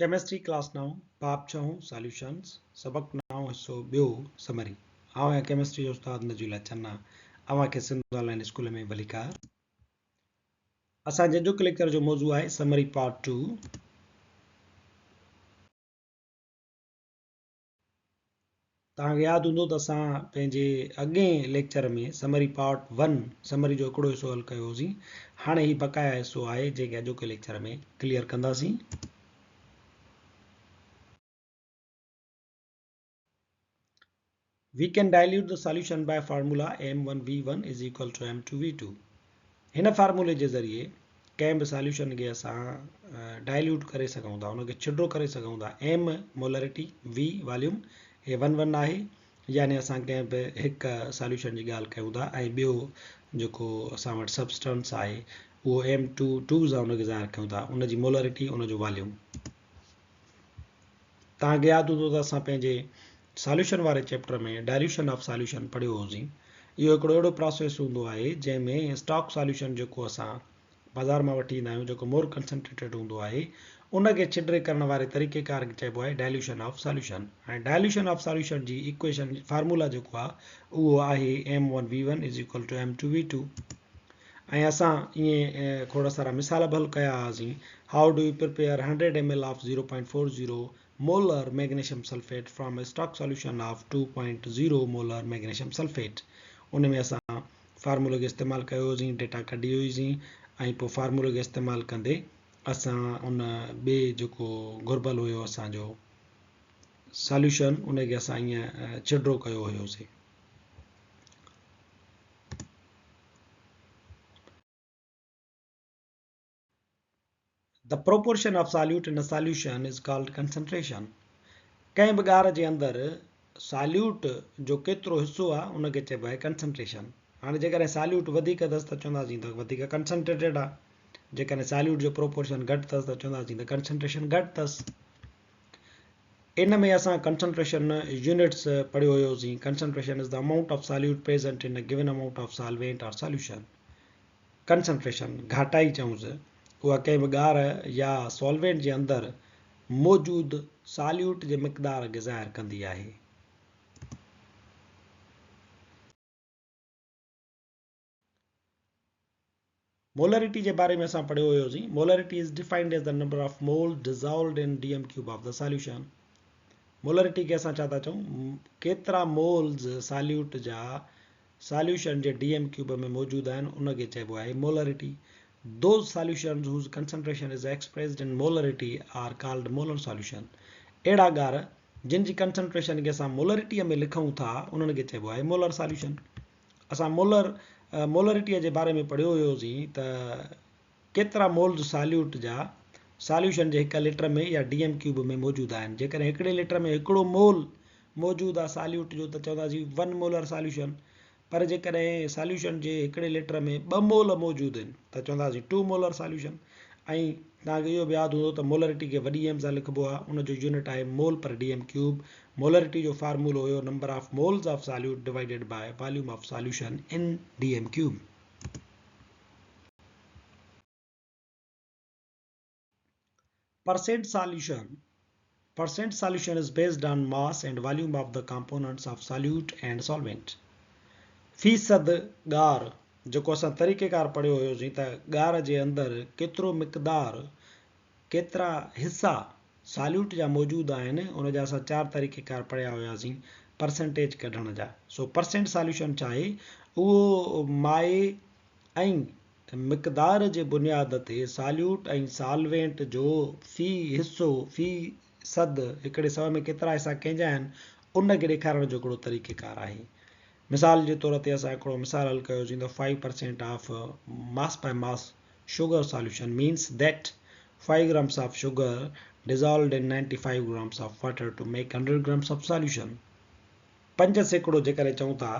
Chemistry class نائون، باب ڇهون، ساليوشنز، سبق نائون حصو ٻيو، سمري. آئون آهيان ڪيمسٽري جو استاد نجي الله چنا. اوهان کي سنڌ آن لائين اسڪول ۾ ڀليڪار. اسان جي اڄوڪي ليڪچر جو موضوع آهي سمري پارٽ ٽو. توهان کي ياد هوندو ته اسان پنهنجي اڳئين lecture ۾ summary part one summary جو هڪڙو حصو حل ڪيو هوسين. هاڻي هي بقايا حصو آهي جنهن کي اڄوڪي ليڪچر ۾ ڪليئر ڪنداسين. We can dilute the solution by formula M1V1 is equal to M2V2. هن فارمولي جي ذريعي ڪنهن به ساليوشن کي اسان ڊائليوٽ ڪري سگهون ٿا ان کي ڇڊو ڪري سگهون ٿا ايم مولرٽي وي واليوم هي ون ون آهي يعني اسان ڪنهن به هڪ ساليوشن جي ڳالهه ڪيون ٿا ۽ ٻيو جيڪو اسان وٽ سبسٽنس آهي اهو ايم ٽو ٽو سان ان کي ظاهر ڪيون ٿا ان جي مولرٽي ان جو واليوم توهان کي ياد هوندو ته اسان پنهنجي ساليوشن واري چيپٽر ۾ ڊائليوشن آف ساليوشن پڙهيو هوسين. اهو هڪڙو اهڙو پراسيس هوندو آهي جنهن ۾ اسٽاڪ ساليوشن جيڪو اسان بازار مان وٺي ايندا آهيون جيڪو مور ڪنسنٽريٽيڊ هوندو آهي ان کي ڇڊري ڪرڻ واري طريقي ڪار کي چئبو آهي dilution of solution ۽ dilution of solution جي ايڪويشن فارمولا جيڪو آهي اهو آهي M one V one is equal to M two V two ۽ اسان ائين کوڙ سارا مثال به حل ڪيا هئاسين، How do you prepare hundred M L of zero point four zero molar magnesium sulphate from a stock solution of two point zero molar magnesium sulphate ان ۾ اسان فارمولي کي استعمال ڪيو هيوسين، ڊيٽا ڪڍي هئيسين ۽ پوء فارمولي کي استعمال ڪندي اسان ان ٻئي جيڪو گهربل هيو اسان جو ساليوشن ان کي اسان ائين ڇڊو ڪيو هيوسين. The proportion of solute in a solution is called concentration. ڪنهن به ڳار جي اندر ساليوٽ جو ڪيترو حصو آهي ان کي چئبو آهي ڪنسنٽريشن. هاڻي جيڪڏهن ساليوٽ وڌيڪ اٿس ته چونداسين ته وڌيڪ ڪنسنٽريٽيڊ آهي. جيڪڏهن ساليوٽ جو پروپورشن گهٽ اٿس ته چونداسين ته ڪنسنٽريشن گهٽ اٿس. ان ۾ اسان ڪنسنٽريشن يونٽس پڙهيو هيوسين. Concentration is the amount of solute present in a given amount of solvent or solution. Concentration, گهاٽائي چئونس، اها ڪنهن به ڳار يا سالوينٽ جي اندر موجود ساليوٽ جي مقدار کي ظاهر ڪندي آهي. مولرٽي جي باري ۾ اسان پڙهيو هيوسين. Molarity is defined as the number of moles dissolved in D M cube of the solution. Molarity کي اسان ڇا ٿا چئون؟ ڪيترا مولز ساليوٽ جا ساليوشن جي ڊي ايم ڪيوب ۾ موجود آهن ان کي چئبو آهي molarity. Those solutions whose concentration is expressed in molarity are called molar solution. اهڙا ڳار جن جي ڪنسنٽريشن کي اسان مولرٽيء ۾ لکون ٿا انهن کي چئبو آهي مولر ساليوشن. اسان مولر مولرٽيء جي باري ۾ پڙهيو هيوسين ته ڪيترا مولز ساليوٽ جا ساليوشن جي هڪ ليٽر ۾ يا ڊي ايم ڪيوب ۾ موجود آهن. جيڪڏهن هڪڙي ليٽر ۾ هڪڙو مول موجود آهي ساليوٽ جو ته چونداسين ون مولر ساليوشن پر جيڪڏهن ساليوشن جي هڪڙي ليٽر ۾ ٻه مول موجود آهن ته چونداسين ٽو مولر ساليوشن ۽ توهان کي اهو به ياد هوندو ته مولرٽي کي وڏي ايم سان لکبو آهي ان جو يونٽ آهي مول پر ڊي ايم ڪيوب مولرٽي جو فارمولو هيو number of moles of solute divided by volume of solution in D M cube. Percent solution, Percent solution is based on mass and volume of the components of solute and solvent. فيصد ڳار، جيڪو اسان طريقيڪار پڙهيو هيوسين ته ڳار جي اندر ڪيترو مقدار، ڪيترا حصا ساليوٽ جا موجود آهن، ان جا اسان چار طريقيڪار پڙهيا هياسين پرسنٽيج ڪڍڻ جا. سو پرسنٽ ساليوشن ڇا آهي؟ اهو مائع ۽ مقدار جي بنياد تي ساليوٽ ۽ سالوينٽ جو في حصو، في صد، هڪڙي سئو ۾ ڪيترا حصا ڪنهن جا آهن، ان کي ڏيکارڻ جو هڪڙو طريقيڪار آهي. مثال جي طور تي اسان هڪڙو مثال حل ڪيوسين ته five percent of mass by mass sugar solution means that five grams of sugar dissolved in ninety five grams of water to make hundred grams of solution. 5% جيڪڏهن چئون ٿا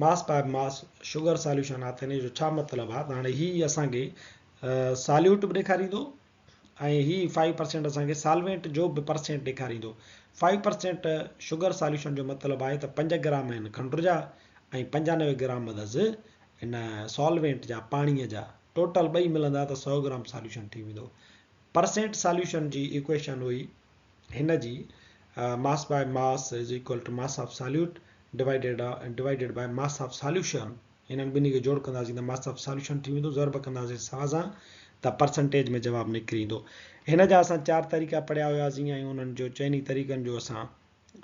mass by mass sugar solution آ ته ان جو ڇا مطلب آ ته هاڻي هي اسان کي ساليوٽ به ڏيکاريندو ۽ هي 5% اسان کي سالوينٽ جو به پرسينٽ ڏيکاريندو. 5% شگر ساليوشن جو مطلب آهي ته 5 گرام آهن کنڊ جا ۽ 95 گرام اٿس ان سالوينٽ جا پاڻي جا ٽوٽل ٻئي ملندا ته 100 گرام ساليوشن ٿي ويندو. پرسينٽ ساليوشن جي ايڪويشن هئي. هن جي mass by mass is equal to mass of solute divided divided by mass of solution هنن ٻنهي کي جوڙ ڪنداسين ته ماس آف ساليوشن ٿي ويندو ضرب ڪنداسين سوا سان ته پرسنٽيج ۾ جواب نڪري ايندو. هن جا اسان چار طريقا پڙهيا هياسين ۽ انهن جو چئني طريقن جو اسان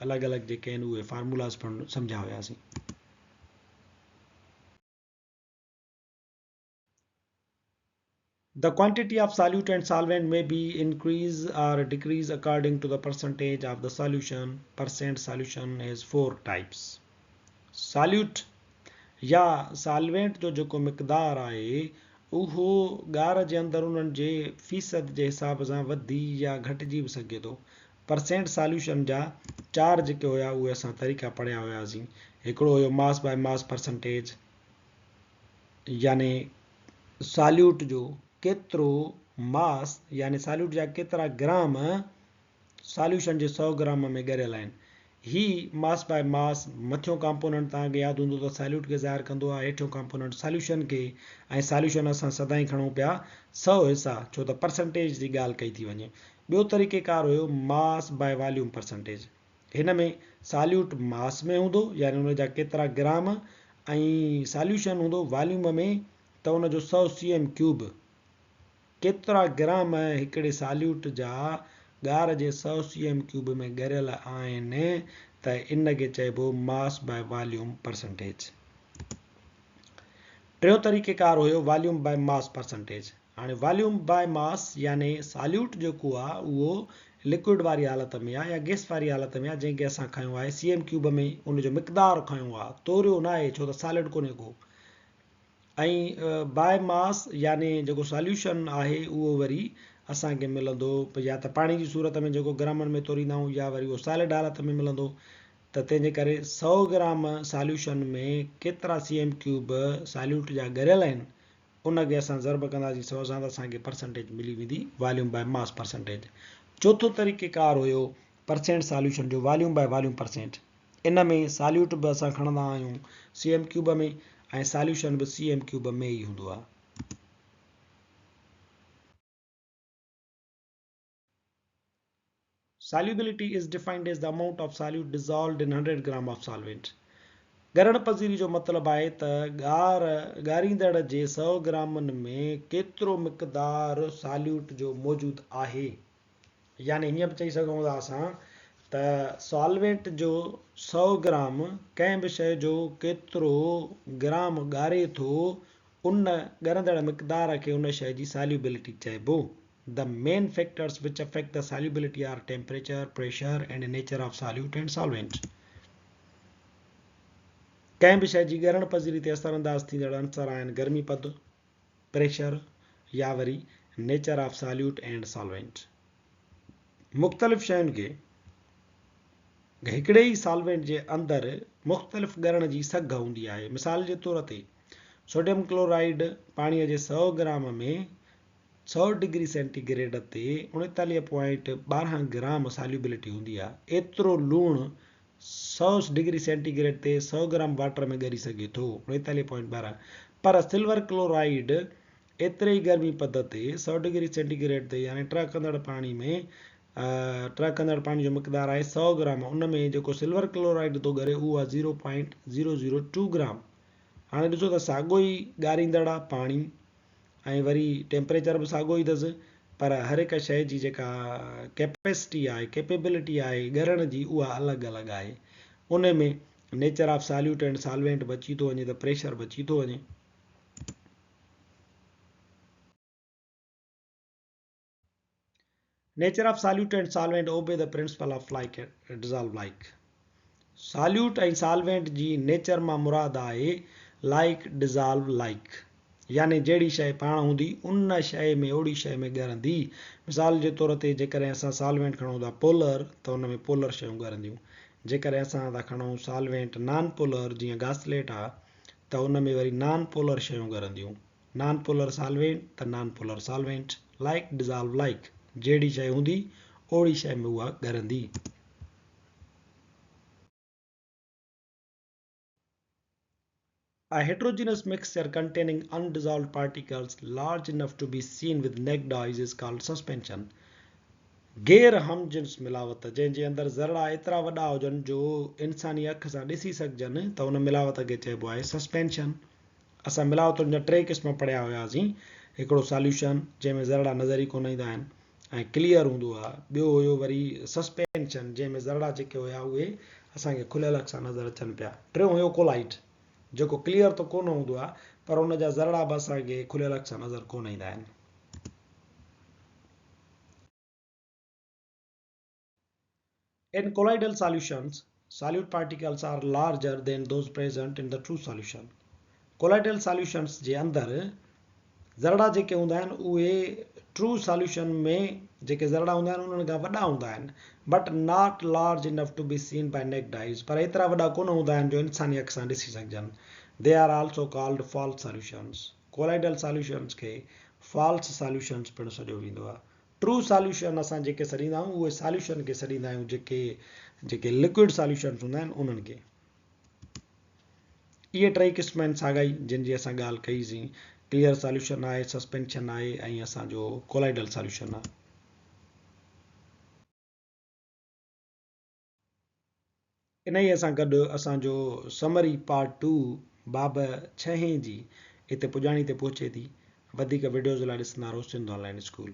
الڳ الڳ جيڪي آهن اهي فارمولاز پڻ سمجهيا هياسين. The quantity of solute and solvent may be increase or decrease according to the percentage of the solution. Percent solution has four types. Solute يا سالوينٽ جو جيڪو مقدار آهي اهو ڳار جي اندر انهن جي فيصد جي حساب سان وڌي يا گهٽجي به سگهي ٿو. پرسينٽ ساليوشن جا چار جيڪي هيا اهي اسان طريقا پڙهيا هياسين. هڪڙو هيو ماس باء ماس پرسنٽيج يعني ساليوٽ جو ڪيترو ماس يعني ساليوٽ جا ڪيترا گرام ساليوشن جي سؤ گرام ۾ ڳريل آهن. هي ماس باء ماس مٿيون ڪامپوننٽ توهان کي ياد هوندو ته ساليوٽ کي ظاهر ڪندو آهي هيٺيون ڪامپوننٽ ساليوشن کي ۽ ساليوشن اسان سدائين کڻون پيا سؤ حصا ڇو ته پرسنٽيج جي ڳالهه ڪئي ٿي وڃي. ٻيو طريقيڪار هيو ماس باء واليوم پرسنٽيج. هن ۾ ساليوٽ ماس ۾ هوندو يعني ان جا ڪيترا گرام ۽ ساليوشن هوندو واليوم ۾ ته ان جو سؤ سي ايم ڪيوب ڪيترا گرام هڪڙي ساليوٽ جا ڳار جي سؤ سي ايم ڪيوب ۾ ڳريل آهن ته ان کي چئبو ماس باء واليوم پرسنٽيج. ٽيون طريقيڪار هيو واليوم باء ماس پرسنٽيج. هاڻي واليوم باء ماس يعني ساليوٽ جيڪو آ اهو لڪوئڊ واري حالت ۾ آ يا گئس واري حالت ۾ آ جنهن کي اسان کنيو آهي سي ايم ڪيوب ۾ ان جو مقدار کنيو آ توريو ناهي ڇو ته سالڊ ڪونهي ڪو ۽ باء ماس يعني جيڪو ساليوشن آهي اهو وري اسان کي ملندو يا ته پاڻي جي صورت ۾ جيڪو گرامن ۾ توريندا آهيون يا وري اهو سالڊ حالت ۾ ملندو ته تنهن جي ڪري سؤ گرام ساليوشن ۾ ڪيترا سي ايم ڪيوب ساليوٽ جا ڳريل آهن ان کي اسان ضرب ڪنداسين سؤ سان ته اسان کي پرسنٽيج ملي ويندي واليوم باء ماس پرسنٽيج. چوٿون طريقي ڪار هيو پرسينٽ ساليوشن جو واليوم باء واليوم پرسينٽ. ان ۾ ساليوٽ به اسان کڻندا آهيون سي ايم ڪيوب ۾ ۽ ساليوشن به سي ايم ڪيوب ۾ ئي هوندو آهي. Solubility is defined as the amount of solute dissolved in 100 gram of solvent. ڳرڻ پذيري جو مطلب آهي ته ڳار ڳاريندڙ جي سؤ گرامن ۾ ڪيترو مقدار ساليوٽ جو موجود آهي. يعني هيئن به چئي سگهون ٿا اسان ته سالوينٽ جو سؤ گرام ڪنهن به شيء جو ڪيترو گرام ڳاري ٿو ان ڳرندڙ مقدار کي ان شيء جي ساليوبلٽي چئبو. The main factors which affect the solubility are temperature, pressure and nature of solute and solvent. ڪنهن به شيء جي ڳرڻ پذيري تي اثر انداز ٿيندڙ عنصر آهن گرمي پد، پريشر يا وري nature of solute and solvent. مختلف شين کي هڪڙي ئي سالوينٽ جي اندر مختلف ڳرڻ جي سگهه هوندي آهي. مثال جي طور تي سوڊيم ڪلورائيڊ پاڻي جي سؤ گرام ۾ سؤ ڊگري سينٽي گريڊ تي اڻيتاليهه پوائنٽ ٻارهن گرام ساليوبلٽي هوندي آهي. ايترو لوڻ سؤ ڊگري سينٽي گريڊ تي سؤ گرام واٽر ۾ ڳري سگهي ٿو، اڻيتاليهه پوائنٽ ٻارهن. پر سلور ڪلورائيڊ ايتري ئي گرمي پد تي سؤ ڊگري سينٽي گريڊ تي يعني ٽهڪندڙ پاڻي ۾ ٽهڪندڙ پاڻي جو مقدار آهي سؤ گرام ان ۾ جيڪو سلور ڪلورائيڊ ٿو ڳري اهو آهي zero point zero zero two gram. هاڻي ڏسو ته ساڳيو ئي ڳاريندڙ آهي پاڻي ۽ وري ٽيمپريچر به ساڳيو ئي اٿس پر هر هڪ شيء جي جيڪا ڪيپيسٽي آهي ڪيپيبلٽي آهي ڳرڻ جي اها الڳ الڳ آهي ان ۾ nature of solute and solvent به اچي ٿو وڃي ته پريشر به اچي ٿو وڃي. Nature of solute and solvent obey the principle of like dissolve like. Solute ۽ solvent جي نيچر مان مراد آهي لائيڪ ڊزالو لائيڪ يعني جهڙي شيء پاڻ هوندي ان شيء ۾ اوڙي شيء ۾ ڳرندي. مثال جي طور تي جيڪڏهن اسان سالوينٽ کڻون ٿا پولر ته ان ۾ پولر شيون ڳرنديون. جيڪڏهن اسان ٿا کڻون سالوينٽ نان پولر جيئن گاسليٽ آ ته ان ۾ وري نان پولر شيون ڳرنديون. نان پولر سالوينٽ ته non polar solvent, like dissolve like, جهڙي شيء هوندي اوڙي شيء ۾ اها ڳرندي. A heterogeneous mixture containing undissolved particles large enough to be seen with naked eyes is called suspension. غير هم جنس ملاوت، جنهن جي اندر ذرڙا ايترا وڏا هجن جو انساني اک سان ڏسي سگهجن ته ان ملاوت کي چئبو آهي سسپينشن. اسان ملاوتن جا ٽي قسم پڙهيا هياسين، هڪڙو ساليوشن، جنهن ۾ ذرڙا نظر ئي ڪونه ايندا آهن ۽ ڪليئر هوندو آهي، ٻيو هيو وري سسپينشن، جنهن ۾ ذرڙا جيڪي هيا اهي اسان کي کليل اک سان نظر اچن پيا، ٽيون هيو ڪولائيڊ، جيڪو ڪليئر ته ڪونه هوندو آهي پر ان جا ذرڙا به اسان کي کليل اک سان نظر ڪونه ايندا آهن. In colloidal solutions, solute particles are larger than those present in the true solution. Colloidal solutions جي اندر ذرڙا جيڪي هوندا آهن اهي ٽرو ساليوشن ۾ جيڪي ذرڙا هوندا آهن انهن کان وڏا هوندا آهن but not large enough to be seen by naked eyes پر ايترا وڏا ڪونه هوندا آهن جو انساني اک سان ڏسي سگهجن They are also called false solutions. Colloidal solutions کي فالس ساليوشنز پڻ سڏيو ويندو آهي. ٽرو ساليوشن اسان جيڪي سڏيندا آهيون اهي ساليوشن کي سڏيندا آهيون جيڪي جيڪي لڪوئڊ ساليوشنز هوندا آهن انهن کي. اهي ٽئي قسم آهن ساڳا ئي جن جي اسان ڳالهه ڪئي سين ڪليئر ساليوشن آهي، سسپينشن آهي ۽ اسان جو ڪولائيڊل ساليوشن آهي. انهيء سان گڏ اسان جو سمري پارٽ ٽو باب ڇهين جي اتي پڄاڻي تي پهچي ٿي. وڌيڪ وڊيوز لاء ڏسندا رهو سنڌ آن لائين اسڪول.